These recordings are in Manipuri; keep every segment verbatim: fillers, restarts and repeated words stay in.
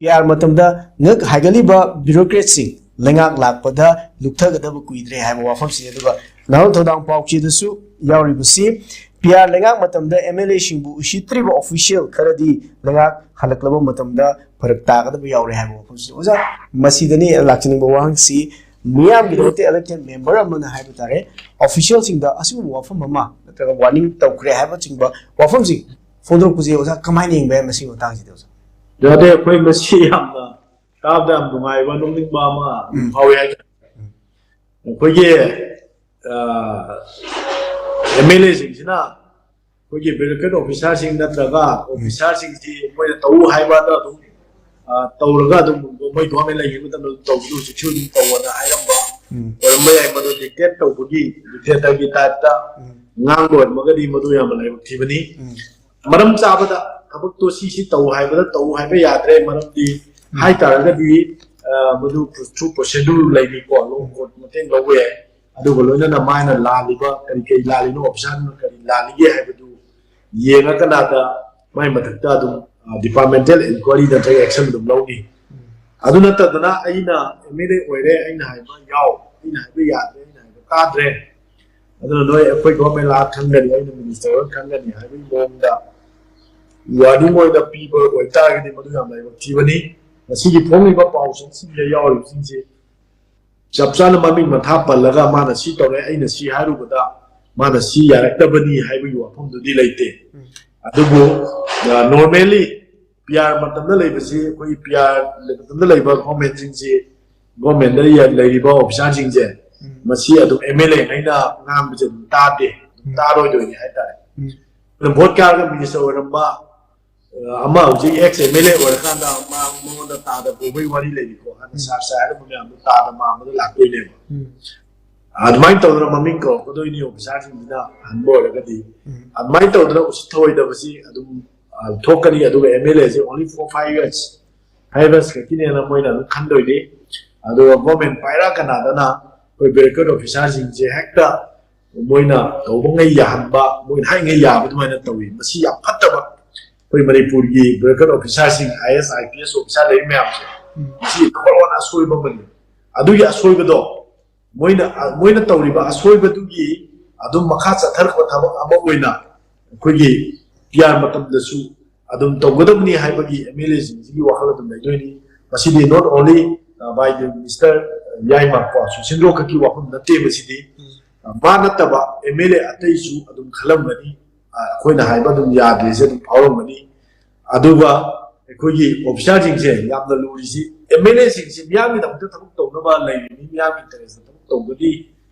ꯄꯤ ꯑꯥꯔ ꯃꯇꯝꯗ ꯉꯛ ꯍꯥꯏꯒꯠꯂꯤꯕ ꯕ꯭ꯌꯨꯔꯣꯀ꯭ꯔꯦꯠꯁꯤꯡ ꯂꯩꯉꯥꯛ ꯂꯥꯛꯄꯗ ꯂꯨꯞꯊꯒꯗꯕ ꯀꯨꯏꯗ꯭ꯔꯦ ꯍꯥꯏꯕ ꯋꯥꯐꯝꯁꯤꯅꯤ꯫ ꯑꯗꯨꯒ ꯅꯍꯥꯔꯣꯜ ꯊꯧꯗꯥꯡ ꯄꯥꯎꯆꯦꯗꯁꯨ ꯌꯥꯎꯔꯤꯕꯁꯤ ꯄꯤ ꯑꯥꯔ ꯂꯩꯉꯥꯛ ꯃꯇꯝꯗ ꯑꯦꯝ ꯑꯦꯜ ꯑꯦꯁꯤꯡꯕꯨ ꯎꯁꯤꯠꯇ꯭ꯔꯤꯕ ꯑꯣꯐꯤꯁꯤꯌꯦꯜ ꯈꯔꯗꯤ ꯂꯩꯉꯥꯛ ꯍꯜꯂꯛꯂꯕ ꯃꯇꯝꯗ ꯐꯔꯛ ꯇꯥꯒꯗꯕ ꯌꯥꯎꯔꯦ ꯍꯥꯏꯕ ꯋꯥꯐꯝꯁꯤ꯫ ꯑꯣꯖꯥ, ꯃꯁꯤꯗꯅꯤ ꯂꯥꯛꯆꯅꯤꯡꯕ ꯋꯥꯍꯪꯁꯤ, ꯃꯤꯌꯥꯝꯒꯤꯗꯃꯛꯇ ꯏꯂꯦꯛꯇꯦꯠ ꯃꯦꯝꯕꯔ ꯑꯃꯅ ꯍꯥꯏꯕ ꯇꯥꯔꯦ, ꯑꯣꯐꯤꯁꯤꯌꯦꯜꯁꯤꯡꯗ ꯑꯁꯤꯒꯨꯝꯕ ꯋꯥꯐꯝ ꯑꯃ ꯅꯠꯇ꯭ꯔꯒ ꯋꯥꯔꯅꯤꯡ ꯇꯧꯈ꯭ꯔꯦ ꯍꯥꯏꯕꯆꯤꯡꯕ ꯋꯥꯐꯝꯁꯤꯡ ꯐꯣꯡꯗꯣꯔꯛꯄꯁꯦ ꯑꯣꯖꯥ ꯀꯃꯥꯏꯅ ꯌꯦꯡꯕ ꯌꯥꯏ ꯃꯁꯤꯒꯤ ꯃꯇꯥꯡꯁꯤꯗꯤ ꯑꯣꯖꯥ? ꯌꯥꯗꯦ, ꯑꯩꯈꯣꯏ ꯃꯁꯤ ꯌꯥꯝꯅ ꯇꯥꯕꯗ ꯌꯥꯝ ꯅꯨꯡꯉꯥꯏꯕ, ꯅꯣꯛꯅꯤꯡꯕ ꯑꯃ ꯑꯗꯨꯝ ꯎꯝ꯫ ꯐꯥꯎꯏ ꯍꯥꯏꯇꯥꯔꯦ꯫ ꯎꯝ꯫ ꯑꯩꯈꯣꯏꯒꯤ ꯑꯦꯝ ꯑꯦꯜ ꯑꯦꯁꯤꯡꯁꯤꯅ ꯑꯩꯈꯣꯏꯒꯤ ꯕ꯭ꯌꯨꯔꯣꯀ꯭ꯔꯦꯠ ꯑꯣꯐꯤꯁꯥꯔꯁꯤꯡ ꯅꯠꯇ꯭ꯔꯒ ꯑꯣꯐꯤꯁꯥꯔꯁꯤꯡꯁꯤ ꯃꯣꯏꯅ ꯇꯧ ꯍꯥꯏꯕꯗ ꯑꯗꯨꯝ, ꯑ, ꯇꯧꯔꯒ ꯑꯗꯨꯝ ꯃꯣꯏ ꯒꯣꯔꯃꯦꯟ ꯂꯩꯔꯤꯉꯩ ꯃꯇꯝꯗ ꯑꯗꯨꯝ ꯇꯧꯕꯗꯨ ꯍꯧꯖꯤꯛꯁꯨ ꯑꯗꯨꯝ ꯇꯧꯑꯅ ꯍꯥꯏꯔꯝꯕ ꯎꯝ꯫ ꯑꯣꯏꯔꯝꯕ ꯌꯥꯏ꯫ ꯃꯗꯨ ꯗꯤꯛꯇꯦꯠ ꯇꯧꯕꯒꯤ, ꯗꯤꯛꯇꯦꯇꯔꯒꯤ ꯇꯥꯏꯞꯇ ꯎꯝ꯫ ꯉꯥꯡꯕ ꯑꯣꯏꯔꯝꯃꯒꯗꯤ ꯃꯗꯨ ꯌꯥꯝꯅ ꯂꯥꯏꯕꯛ ꯊꯤꯕꯅꯤ꯫ ꯎꯝ꯫ ꯃꯔꯝ ꯆꯥꯕꯗ ꯊꯕꯛꯇꯣ ꯁꯤ ꯁꯤ ꯇꯧ ꯍꯥꯏꯕꯗ ꯇꯧ ꯍꯥꯏꯕ ꯌꯥꯗ꯭ꯔꯦ꯫ ꯃꯔꯝꯗꯤ ꯍꯥꯏꯇꯥꯔꯒꯗꯤ, ꯑ, ꯃꯗꯨ ꯊ꯭ꯔꯨ ꯄ꯭ꯔꯣꯁꯦꯗꯨꯔ ꯂꯩꯔꯤꯀꯣ, ꯂꯣ ꯀꯣꯔꯠ ꯃꯇꯦꯡ ꯂꯧꯕ ꯌꯥꯏ꯫ ꯑꯗꯨꯒ ꯂꯣꯏꯅꯅ ꯃꯥꯅ ꯂꯥꯜꯂꯤꯕ ꯀꯔꯤ ꯀꯔꯤ ꯂꯥꯜꯂꯤꯅꯣ, ꯑꯣꯐꯤꯁꯥꯔꯗꯨꯅ ꯀꯔꯤ ꯂꯥꯜꯂꯤꯒꯦ ꯍꯥꯏꯕꯗꯨ ꯌꯦꯡꯉ ꯀꯅꯥꯗ ꯃꯥꯏ ꯃꯊꯛꯇ ꯑꯗꯨꯝ, ꯑ, ꯗꯤꯄꯥꯔꯠꯃꯦꯟꯇꯦꯜ ꯏꯟꯀ꯭ꯋꯥꯏꯔꯤ ꯅꯠꯇ꯭ꯔꯒ ꯑꯦꯛꯁꯟ ꯑꯗꯨꯝ ꯂꯧꯅꯤ꯫ ꯑꯗꯨ ꯅꯠꯇꯗꯅ ꯑꯩꯅ ꯑꯦꯝ ꯑꯦꯜ ꯑꯦ ꯑꯣꯏꯔꯦ, ꯑꯩꯅ ꯍꯥꯏꯕ ꯌꯥꯎ, ꯑꯩꯅ ꯍꯥꯏꯕ ꯌꯥꯗ꯭ꯔꯦ, ꯑꯩꯅ ꯍꯥꯏꯕ ꯇꯥꯗ꯭ꯔꯦ, ꯑꯗꯨꯅ ꯅꯣꯏ ꯑꯩꯈꯣꯏ ꯒꯣꯔꯃꯦꯟ ꯂꯥꯛꯑ ꯈꯪꯒꯅꯤ, ꯑꯩꯅ ꯃꯤꯅꯤꯁꯇꯔ ꯑꯣꯏꯔ ꯈꯪꯒꯅꯤ ꯍꯥꯏꯕꯒꯤ ꯃꯑꯣꯡꯗ ꯋꯥꯔꯅꯤꯡ ꯑꯣꯏꯅ ꯄꯤꯕ ꯑꯣꯏꯇꯥꯔꯒꯗꯤ ꯃꯗꯨ ꯌꯥꯝ ꯂꯥꯏꯕꯛ ꯊꯤꯕꯅꯤ꯫ ꯉꯁꯤꯒꯤ ꯐꯣꯡꯂꯤꯕ ꯄꯥꯎꯁꯤꯡꯁꯤꯗ ꯌꯥꯎꯔꯤꯕꯁꯤꯡꯁꯤ ꯆꯞ ꯆꯥꯅ ꯃꯃꯤꯡ ꯃꯊꯥ ꯄꯜꯂꯒ ꯃꯥꯅ ꯁꯤ ꯇꯧꯔꯦ, ꯑꯩꯅ ꯁꯤ ꯍꯥꯏꯔꯨꯕꯗ ꯃꯥꯅ ꯁꯤ ꯌꯥꯔꯛꯇꯕꯅꯤ ꯍꯥꯏꯕꯒꯤ ꯋꯥꯐꯝꯗꯨꯗꯤ ꯂꯩꯇꯦ꯫ ꯎꯝ꯫ ꯑꯗꯨꯕꯨ, ꯑ, normally ꯄꯤ ꯑꯥꯔ ꯃꯇꯝꯗ ꯂꯩꯕꯁꯤ, ꯑꯩꯈꯣꯏꯒꯤ ꯄꯤ ꯑꯥꯔ ꯃꯇꯝꯗ ꯂꯩꯕ ꯒꯣꯔꯃꯦꯟꯁꯤꯡꯁꯤ, ꯒꯣꯔꯃꯦꯟꯗ ꯂꯩꯔꯤꯕ ꯑꯣꯐꯤꯁꯥꯔꯁꯤꯡꯁꯦ, ꯎꯝ꯫ ꯃꯁꯤ ꯑꯗꯨꯝ ꯑꯦꯝ ꯑꯦꯜ ꯑꯦ ꯉꯩꯅ ꯉꯥꯡꯕꯁꯦ ꯑꯗꯨꯝ ꯇꯥꯗꯦ, ꯑꯗꯨꯝ ꯎꯝ꯫ ꯇꯥꯔꯣꯏꯗꯣꯏꯅꯤ ꯍꯥꯏꯇꯥꯔꯦ꯫ ꯎꯝ꯫ ꯑꯗꯨꯝ ꯚꯣꯠ ꯀꯥꯔꯒ ꯃꯤꯅꯤꯁꯇꯔ ꯑꯣꯏꯔꯝꯕ, ꯑ, ꯑꯃ ꯍꯧꯖꯤꯛ ꯑꯦꯛꯁ ꯑꯦꯝ ꯑꯦꯜ ꯑꯦ ꯑꯣꯏꯔꯀꯥꯟꯗ ꯃꯥ, ꯃꯉꯣꯟꯗ ꯇꯥꯗ ꯄꯨꯕꯒꯤ ꯋꯥꯔꯤ ꯂꯩꯔꯤꯀꯣ, ꯍꯥꯟꯅ ꯎꯝ꯫ ꯁꯥꯔ ꯁꯥꯔ ꯍꯥꯏꯔꯝꯕ ꯃꯌꯥꯝꯗꯣ ꯇꯥꯗ ꯃꯥꯟꯕꯗ ꯂꯥꯛꯇꯣꯏꯅꯦꯕ꯫ ꯎꯝ꯫ ꯑꯗꯨꯃꯥꯏꯅ ꯇꯧꯗꯅ ꯃꯃꯤꯡ ꯀꯧꯔꯛꯀꯗꯣꯏꯅꯤ ꯑꯣꯐꯤꯁꯥꯔꯁꯤꯡꯁꯤꯅ ꯑꯍꯟꯕ ꯑꯣꯏꯔꯒꯗꯤ꯫ ꯎꯝ꯫ ꯑꯗꯨꯃꯥꯏꯅ ꯇꯧꯗꯅ ꯎꯁꯤꯠ ꯊꯑꯣꯏꯗꯕꯁꯤ ꯑꯗꯨꯝ, ꯑ, ꯊꯣꯛꯀꯅꯤ꯫ ꯑꯗꯨꯒ ꯑꯦꯝ ꯑꯦꯜ ꯑꯦꯁꯦ only for five years, five years ꯈꯛꯀꯤꯅꯦꯅ ꯃꯣꯏꯅ ꯑꯗꯨꯝ ꯈꯟꯗꯣꯏꯅꯤ꯫ ꯑꯗꯨꯒ ꯒꯣꯔꯃꯦꯟ ꯄꯥꯏꯔꯛꯑ ꯀꯅꯥꯗꯅ ꯑꯩꯈꯣꯏ ꯕ꯭ꯌꯨꯔꯣꯀ꯭ꯔꯦꯠ ꯑꯣꯐꯤꯁꯥꯔꯁꯤꯡꯁꯦ ꯍꯦꯛꯇ ꯃꯣꯏꯅ ꯇꯧꯕꯉꯩ ꯌꯥꯍꯟꯕ, ꯃꯣꯏꯅ ꯍꯥꯏꯉꯩ ꯌꯥꯕ ꯑꯗꯨꯃꯥꯏꯅ ꯇꯧꯏ꯫ ꯃꯁꯤ ꯌꯥꯝ ꯐꯠꯇꯕ꯫ ꯑꯩꯈꯣꯏ ꯃꯅꯤꯄꯨꯔꯒꯤ bracket ꯑꯣꯐꯤꯁꯥꯔꯁꯤꯡ, I S, I P S officer ꯂꯩꯔꯤ ꯃꯌꯥꯝꯁꯦ, ꯃꯁꯤ ꯅꯝꯕꯔ ꯋꯥꯟ ꯑꯁꯣꯏꯕ ꯑꯃꯅꯤ꯫ ꯑꯗꯨꯒꯤ ꯑꯁꯣꯏꯕꯗꯣ ꯃꯣꯏꯅ, ꯃꯣꯏꯅ ꯇꯧꯔꯤꯕ ꯑꯁꯣꯏꯕꯗꯨꯒꯤ ꯑꯗꯨꯝ ꯃꯈꯥ ꯆꯠꯊꯔꯛꯄ ꯊꯕꯛ ꯑꯃ ꯑꯣꯏꯅ ꯑꯩꯈꯣꯏꯒꯤ ꯄꯤ ꯑꯥꯔ ꯃꯇꯝꯗꯁꯨ ꯑꯗꯨꯝ ꯇꯧꯒꯗꯕꯅꯤ ꯍꯥꯏꯕꯒꯤ ꯑꯦꯝ ꯑꯦꯜ ꯑꯦꯁꯤꯡꯁꯤꯒꯤ ꯋꯥꯈꯜ ꯑꯗꯨꯝ ꯂꯩꯗꯣꯏꯅꯤ꯫ ꯃꯁꯤꯗꯤ not only by the minister ꯌꯥꯏꯃ ꯀꯣ, ꯁꯨꯁꯤꯟꯗ꯭ꯔꯣ ꯈꯛꯀꯤ ꯋꯥꯐꯝ ꯅꯠꯇꯦ ꯃꯁꯤꯗꯤ꯫ ꯃꯥ ꯅꯠꯇꯕ ꯑꯦꯝ ꯑꯦꯜ ꯑꯦ ꯑꯇꯩꯁꯨ ꯑꯗꯨꯝ ꯈꯜꯂꯝꯒꯅꯤ꯫ ꯑꯩꯈꯣꯏꯅ ꯍꯥꯏꯕ ꯑꯗꯨꯝ ꯌꯥꯗ꯭ꯔꯤꯁꯦ ꯑꯗꯨꯝ ꯐꯥꯎꯔꯝꯒꯅꯤ꯫ ꯑꯗꯨꯒ ꯑꯩꯈꯣꯏꯒꯤ ꯑꯣꯐꯤꯁꯥꯔꯁꯤꯡꯁꯦ ꯌꯥꯝꯅ ꯂꯨꯔꯤꯁꯤ, ꯑꯦꯝ ꯑꯦꯜ ꯑꯦꯁꯤꯡꯁꯤ ꯃꯤꯌꯥꯝꯒꯤꯗꯃꯛꯇ ꯊꯕꯛ ꯇꯧꯅꯕ ꯂꯩꯔꯤꯅꯤ, ꯃꯤꯌꯥꯝꯒꯤ ꯏꯟꯇꯔꯦꯁꯇ ꯊꯕꯛ ꯇꯧꯒꯗꯤ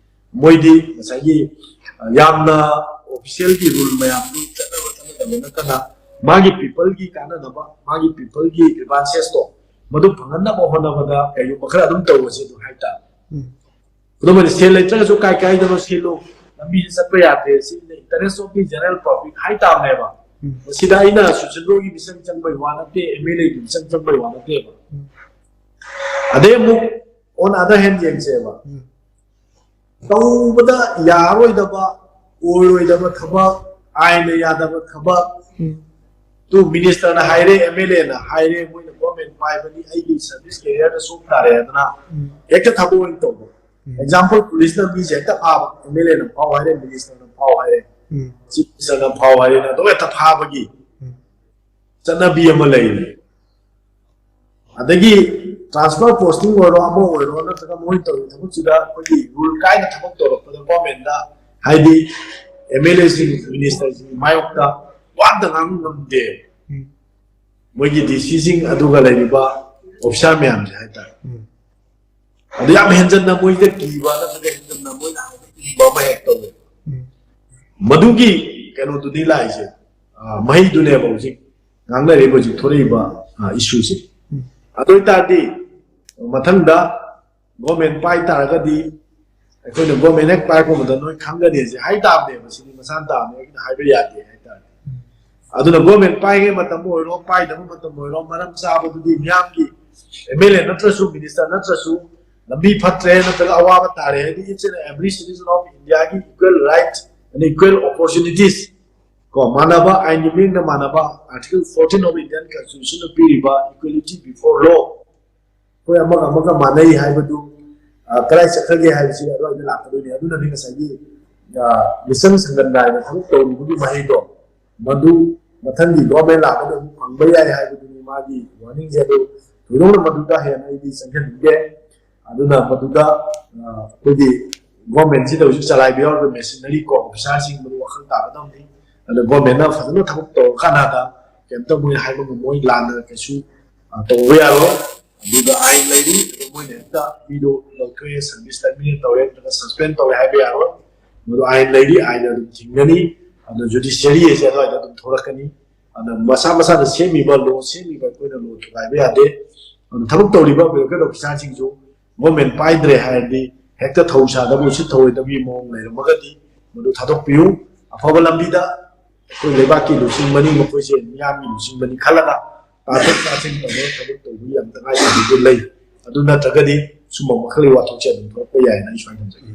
ꯃꯣꯏꯗꯤ ꯉꯁꯥꯏꯒꯤ ꯌꯥꯝꯅ ꯑꯣꯐꯤꯁꯤꯌꯦꯜꯒꯤ ꯔꯨꯜ ꯃꯌꯥꯝꯗꯨ ꯆꯠꯅꯕ ꯆꯠꯅꯗꯕ ꯅꯠꯇꯅ ꯃꯥꯒꯤ ꯄꯤꯄꯜꯒꯤ ꯀꯥꯟꯅꯅꯕ, ꯃꯥꯒꯤ ꯄꯤꯄꯜꯒꯤ ꯑꯦꯗꯚꯥꯟꯇꯦꯖꯇꯣ ꯃꯗꯨ ꯐꯪꯍꯟꯅꯕ ꯍꯣꯠꯅꯕꯗ ꯀꯩꯒꯨꯝꯕ ꯈꯔ ꯑꯗꯨꯝ ꯇꯧꯕꯁꯦ ꯑꯗꯨꯝ ꯍꯥꯏꯇꯥꯔꯦ꯫ ꯎꯝ꯫ ꯈꯨꯗꯝ ꯑꯣꯏꯅ ꯁꯦꯜ ꯂꯩꯇ꯭ꯔꯒꯁꯨ ꯀꯥꯏ ꯀꯥꯏꯗꯅꯣ ꯁꯦꯜꯂꯨ, ꯂꯝꯕꯤꯁꯦ ꯆꯠꯄ ꯌꯥꯗ꯭ꯔꯦ, ꯁꯤ interest of the general public ꯍꯥꯏ ꯇꯥꯕꯅꯦꯕ꯫ ꯎꯝ꯫ ꯃꯁꯤꯗ ꯑꯩꯅ ꯁꯨꯆꯟꯗ꯭ꯔꯣꯒꯤ ꯃꯤꯆꯪ ꯆꯪꯕꯩ ꯋꯥ ꯅꯠꯇꯦ, ꯑꯦꯝ ꯑꯦꯜ ꯑꯦꯒꯤ ꯃꯤꯆꯪ ꯆꯪꯕꯩ ꯋꯥ ꯅꯠꯇꯦꯕ꯫ ꯎꯝ꯫ ꯑꯗꯩ ꯑꯃꯨꯛ on other hand ꯌꯦꯡꯁꯦꯕ꯫ ꯎꯝ꯫ ꯇꯧꯕꯗ ꯌꯥꯔꯣꯏꯗꯕ, ꯑꯣꯏꯔꯣꯏꯗꯕ ꯊꯕꯛ, ꯑꯥꯏꯟꯅ ꯌꯥꯗꯕ ꯊꯕꯛ, ꯎꯝ꯫ ꯇꯨ ꯃꯤꯅꯤꯁꯇꯔꯅ ꯍꯥꯏꯔꯦ, ꯑꯦꯝ ꯑꯦꯜ ꯑꯦꯅ ꯍꯥꯏꯔꯦ, ꯃꯣꯏꯅ ꯒꯣꯔꯃꯦꯟ ꯄꯥꯏꯕꯅꯤ, ꯑꯩꯒꯤ ꯁꯔꯚꯤꯁ ꯀꯦꯔꯤꯌꯔꯗ ꯁꯣꯛ ꯇꯥꯔꯦ ꯍꯥꯏꯗꯅ ꯎꯝ꯫ ꯍꯦꯛꯇ ꯊꯕꯛ ꯑꯣꯏꯅ ꯇꯧꯕ꯫ ꯎꯝ꯫ ꯑꯦꯛꯖꯥꯝꯄꯜ, ꯄꯨꯂꯤꯁꯅ ꯃꯤꯁꯦ ꯍꯦꯛꯇ ꯐꯥꯕ, ꯑꯦꯝ ꯑꯦꯜ ꯑꯦꯅ ꯐꯥꯎ ꯍꯥꯏꯔꯦ, ꯃꯤꯅꯤꯁꯇꯔꯅ ꯐꯥꯎ ꯍꯥꯏꯔꯦ, ꯎꯝ꯫ ꯆꯤꯐ ꯃꯤꯅꯤꯁꯇꯔꯅ ꯐꯥꯎ ꯍꯥꯏꯔꯦꯅ ꯑꯗꯨꯝ ꯍꯦꯛꯇ ꯐꯥꯕꯒꯤ ꯎꯝ꯫ ꯆꯠꯅꯕꯤ ꯑꯃ ꯂꯩꯔꯤ꯫ ꯑꯗꯒꯤ ꯇ꯭ꯔꯥꯟꯁꯐꯔ ꯄꯣꯁꯇꯤꯡ ꯑꯣꯏꯔꯣ, ꯑꯃ ꯑꯣꯏꯔꯣ, ꯅꯠꯇ꯭ꯔꯒ ꯃꯣꯏ ꯇꯧꯔꯤꯕ ꯊꯕꯛꯁꯤꯗ ꯑꯩꯈꯣꯏꯒꯤ ꯔꯨꯜ ꯀꯥꯏꯅ ꯊꯕꯛ ꯇꯧꯔꯛꯄꯗ ꯒꯣꯔꯃꯦꯟꯗ, ꯍꯥꯏꯗꯤ ꯑꯦꯝ ꯑꯦꯜ ꯑꯦꯁꯤꯡ, ꯃꯤꯅꯤꯁꯇꯔꯁꯤꯡꯒꯤ ꯃꯥꯌꯣꯛꯇ ꯋꯥ ꯑꯝꯇ ꯉꯥꯡꯕ ꯉꯝꯗꯦ꯫ ꯎꯝ꯫ ꯃꯣꯏꯒꯤ ꯗꯤ ꯁꯤꯁꯤꯡ ꯑꯗꯨꯒ ꯂꯩꯔꯤꯕ ꯑꯣꯐꯤꯁꯥꯔ ꯃꯌꯥꯝꯁꯦ ꯍꯥꯏꯇꯥꯔꯦ꯫ ꯎꯝ꯫ ꯑꯗꯨ ꯌꯥꯝ ꯍꯦꯟꯖꯟꯅ ꯃꯣꯏꯗ ꯀꯤꯕ ꯅꯠꯇ꯭ꯔꯒ ꯍꯦꯟꯖꯟꯅ ꯃꯣꯏꯅ ꯍꯥꯏꯕ ꯏꯟꯕ ꯑꯃ ꯍꯦꯛ ꯇꯧꯋꯦ꯫ ꯎꯝ꯫ ꯃꯗꯨꯒꯤ ꯀꯩꯅꯣꯗꯨꯗꯤ ꯂꯥꯛꯏꯁꯦ, ꯑ, ꯃꯍꯩꯗꯨꯅꯦꯕ ꯍꯧꯖꯤꯛ ꯉꯥꯡꯅꯔꯤꯕ, ꯍꯧꯖꯤꯛ ꯊꯣꯛꯂꯛꯏꯕ, ꯑ, ꯏꯁꯨꯁꯦ꯫ ꯎꯝ꯫ ꯑꯗꯨ ꯑꯣꯏꯇꯥꯔꯗꯤ ꯃꯊꯪꯗ ꯒꯣꯔꯃꯦꯟ ꯄꯥꯏ ꯇꯥꯔꯒꯗꯤ, ꯑꯩꯈꯣꯏꯅ ꯒꯣꯔꯃꯦꯟ ꯍꯦꯛ ꯄꯥꯏꯔꯛꯄ ꯃꯇꯝꯗ ꯅꯣꯏ ꯈꯪꯒꯅꯤ ꯍꯥꯏꯁꯦ ꯍꯥꯏ ꯇꯥꯕꯅꯦꯕ, ꯁꯤꯗꯤ ꯃꯁꯥꯅ ꯇꯥꯕꯅꯦ, ꯑꯩꯅ ꯍꯥꯏꯕ ꯌꯥꯗꯦ ꯍꯥꯏꯇꯥꯔꯦ꯫ ꯎꯝ꯫ ꯑꯗꯨꯅ ꯒꯣꯔꯃꯦꯟ ꯄꯥꯏꯔꯤꯉꯩ ꯃꯇꯝ ꯑꯣꯏꯔꯣ, ꯄꯥꯏꯗꯕ ꯃꯇꯝ ꯑꯣꯏꯔꯣ, ꯃꯔꯝ ꯆꯥꯕꯗꯨꯗꯤ ꯃꯤꯌꯥꯝꯒꯤ, ꯑꯦꯝ ꯑꯦꯜ ꯑꯦ ꯅꯠꯇ꯭ꯔꯁꯨ, ꯃꯤꯅꯤꯁꯇꯔ ꯅꯠꯇ꯭ꯔꯁꯨ, ꯂꯝꯕꯤ ꯐꯠꯇ꯭ꯔꯦ ꯅꯠꯇ꯭ꯔꯒ ꯑꯋꯥꯕ ꯇꯥꯔꯦ ꯍꯥꯏꯗꯤ, each and every citizen of India ꯒꯤ equal rights and equal opportunities ꯀꯣ, ꯃꯥꯟꯅꯕ, ꯑꯥꯏꯟꯒꯤ ꯃꯤꯠꯌꯦꯡꯗ ꯃꯥꯟꯅꯕ, Article fourteen of Indian Constitution ꯅ ꯄꯤꯔꯤꯕ equality before law, ꯑꯩꯈꯣꯏ ꯑꯃꯒ ꯑꯃꯒ ꯃꯥꯟꯅꯩ ꯍꯥꯏꯕꯗꯨ, ꯑ, ꯀꯗꯥꯏ ꯆꯠꯈ꯭ꯔꯒꯦ ꯍꯥꯏꯕꯁꯤ ꯑꯗꯨꯋꯥꯏꯗ ꯂꯥꯛꯀꯗꯣꯏꯅꯤ꯫ ꯑꯗꯨꯅꯅꯤ ꯉꯁꯥꯏꯒꯤ, ꯑ, ꯃꯤꯆꯪ ꯁꯪꯒꯟ ꯅꯥꯏꯅ ꯊꯕꯛ ꯇꯧꯔꯤꯕꯒꯤ ꯃꯍꯩꯗꯣ, ꯃꯗꯨ ꯃꯊꯪꯒꯤ government ꯂꯥꯛꯄꯗ ꯑꯃꯨꯛ ꯐꯪꯕ ꯌꯥꯏ ꯍꯥꯏꯕꯗꯨꯅꯤ ꯃꯥꯒꯤ warning ꯁꯦ꯫ ꯑꯗꯨ ꯊꯣꯏꯗꯣꯛꯅ ꯃꯗꯨꯗ ꯍꯦꯟꯅ ꯑꯩꯗꯤ ꯆꯪꯁꯤꯟꯅꯤꯡꯗꯦ꯫ ꯑꯗꯨꯅ ꯃꯗꯨꯗ, ꯑ, ꯑꯩꯈꯣꯏꯒꯤ government ꯁꯤꯗ ꯍꯧꯖꯤꯛ ꯆꯂꯥꯏꯕ ꯌꯥꯎꯔꯤꯕ machinery ꯀꯣ, officer ꯁꯤꯡ ꯃꯗꯨ ꯋꯥꯈꯜ ꯇꯥꯒꯗꯕꯅꯤ꯫ ꯑꯗ government ꯅ ꯐꯖꯅ ꯊꯕꯛ ꯇꯧꯔꯀꯥꯟꯗ ꯀꯩꯝꯇ ꯃꯣꯏ ꯍꯥꯏꯕ ꯉꯝꯃꯣꯏ, ꯂꯥꯟꯅ ꯀꯩꯁꯨ, ꯑ, ꯇꯧꯕ ꯌꯥꯔꯣꯏ꯫ ꯑꯗꯨꯒ ꯑꯥꯏꯟ ꯂꯩꯔꯤ, ꯑꯗꯨ ꯃꯣꯏꯅ ꯍꯦꯛꯇ ꯃꯤꯗꯣ ꯂꯧꯊꯣꯛꯑꯦ, service terminate ꯇꯧꯔꯦ ꯅꯠꯇ꯭ꯔꯒ suspend ꯇꯧꯔꯦ ꯍꯥꯏꯕ ꯌꯥꯔꯣꯏ꯫ ꯃꯗꯨ ꯑꯥꯏꯟ ꯂꯩꯔꯤ, ꯑꯥꯏꯟꯅ ꯑꯗꯨꯝ ꯊꯤꯡꯒꯅꯤ꯫ ꯑꯗꯣ judiciary ꯍꯥꯏꯁꯦ ꯑꯗꯨꯋꯥꯏꯗ ꯑꯗꯨꯝ ꯊꯣꯛꯂꯛꯀꯅꯤ꯫ ꯑꯗ ꯃꯁꯥ ꯃꯁꯥꯅ ꯁꯦꯝꯃꯤꯕ law, ꯁꯦꯝꯃꯤꯕ ꯑꯩꯈꯣꯏꯅ law ꯊꯨꯒꯥꯏꯕ ꯌꯥꯗꯦ꯫ ꯑꯗꯨ ꯊꯕꯛ ꯇꯧꯔꯤꯕ bureaucrat officer ꯁꯤꯡꯁꯨ government ꯄꯥꯏꯗ꯭ꯔꯦ ꯍꯥꯏꯔꯗꯤ ꯍꯦꯛꯇ ꯊꯧ ꯁꯥꯗꯕ, ꯎꯁꯤꯠ ꯊꯧꯑꯣꯏꯗꯕꯒꯤ ꯃꯑꯣꯡ ꯂꯩꯔꯝꯃꯒꯗꯤ ꯃꯗꯨ ꯊꯥꯗꯣꯛꯄꯤꯌꯨ꯫ ꯑꯐꯕ ꯂꯝꯕꯤꯗ ꯑꯩꯈꯣꯏ ꯂꯩꯕꯥꯛꯀꯤ ꯂꯨꯆꯤꯡꯕꯅꯤ, ꯃꯈꯣꯏꯁꯦ ꯃꯤꯌꯥꯝꯒꯤ ꯂꯨꯆꯤꯡꯕꯅꯤ ꯈꯜꯂꯒ ꯇꯥꯊꯣꯛ ꯇꯥꯁꯤꯟ ꯇꯧꯅꯕ ꯊꯕꯛ ꯇꯧꯕꯒꯤ ꯌꯥꯝ ꯇꯉꯥꯏ ꯐꯗꯕ ꯂꯩ꯫ ꯑꯗꯨ ꯅꯠꯇ꯭ꯔꯒꯗꯤ ꯁꯨꯝꯕ ꯃꯈꯜꯒꯤ ꯋꯥꯊꯣꯛꯁꯦ ꯑꯗꯨꯝ ꯊꯣꯛꯂꯛꯄ ꯌꯥꯏꯅ ꯑꯩ ꯁꯨꯃꯥꯏꯅ ꯊꯝꯖꯒꯦ꯫